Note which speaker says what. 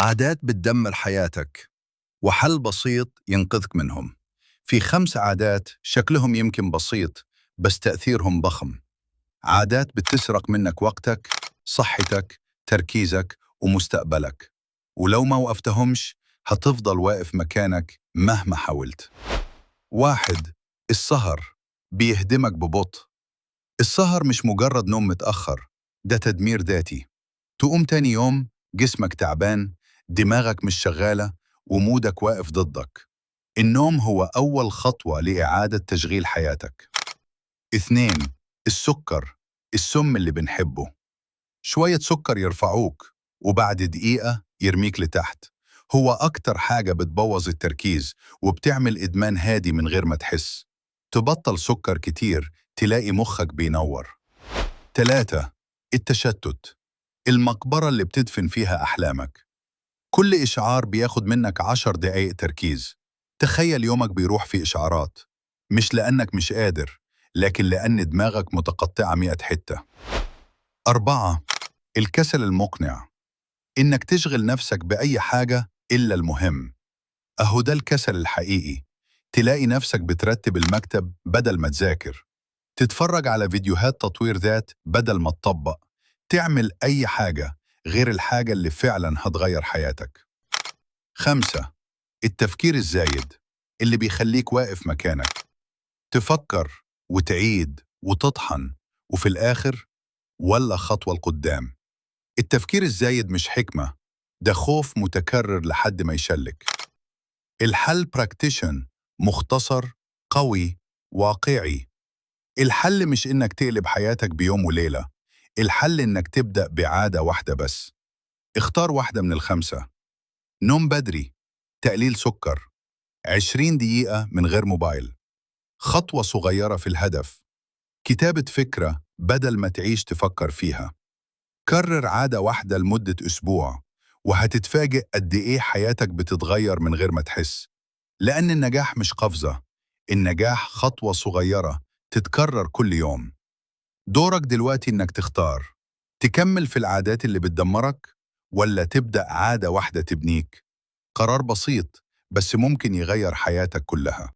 Speaker 1: عادات بتدمر حياتك وحل بسيط ينقذك منهم. في 5 عادات شكلهم يمكن بسيط بس تأثيرهم ضخم. عادات بتسرق منك وقتك، صحتك، تركيزك ومستقبلك، ولو ما وقفتهمش هتفضل واقف مكانك مهما حاولت. 1. السهر بيهدمك ببطء. السهر مش مجرد نوم متأخر، ده تدمير ذاتي. تقوم تاني يوم جسمك تعبان، دماغك مش شغالة، ومودك واقف ضدك. النوم هو أول خطوة لإعادة تشغيل حياتك. 2. السكر، السم اللي بنحبه. شوية سكر يرفعوك وبعد دقيقة يرميك لتحت. هو أكتر حاجة بتبوظ التركيز وبتعمل إدمان هادي من غير ما تحس. تبطل سكر كتير تلاقي مخك بينور. 3. التشتت، المقبرة اللي بتدفن فيها أحلامك. كل إشعار بياخد منك 10 دقايق تركيز. تخيل يومك بيروح في إشعارات، مش لأنك مش قادر، لكن لأن دماغك متقطعة 100 حتة. 4. الكسل المقنع، إنك تشغل نفسك بأي حاجة إلا المهم. أهو ده الكسل الحقيقي. تلاقي نفسك بترتب المكتب بدل ما تذاكر، تتفرج على فيديوهات تطوير ذات بدل ما تطبق، تعمل أي حاجة غير الحاجة اللي فعلا هتغير حياتك. 5. التفكير الزايد اللي بيخليك واقف مكانك. تفكر وتعيد وتطحن وفي الآخر ولا خطوة لقدام. التفكير الزايد مش حكمة، ده خوف متكرر لحد ما يشلك. الحل practical، مختصر، قوي، واقعي. الحل مش إنك تقلب حياتك بيوم وليلة، الحل إنك تبدأ بعادة واحدة بس. اختار واحدة من ال5: نوم بدري، تقليل سكر، 20 دقيقة من غير موبايل، خطوة صغيرة في الهدف، كتابة فكرة بدل ما تعيش تفكر فيها. كرر عادة واحدة لمدة أسبوع وهتتفاجئ قد إيه حياتك بتتغير من غير ما تحس. لأن النجاح مش قفزة، النجاح خطوة صغيرة تتكرر كل يوم. دورك دلوقتي إنك تختار، تكمل في العادات اللي بتدمرك ولا تبدأ عادة واحدة تبنيك. قرار بسيط بس ممكن يغير حياتك كلها.